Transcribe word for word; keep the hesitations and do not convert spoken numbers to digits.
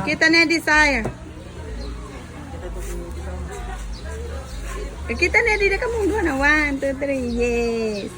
Kita na, Desire. Kita na, di na ka mong duha na. One, two, three. Yes.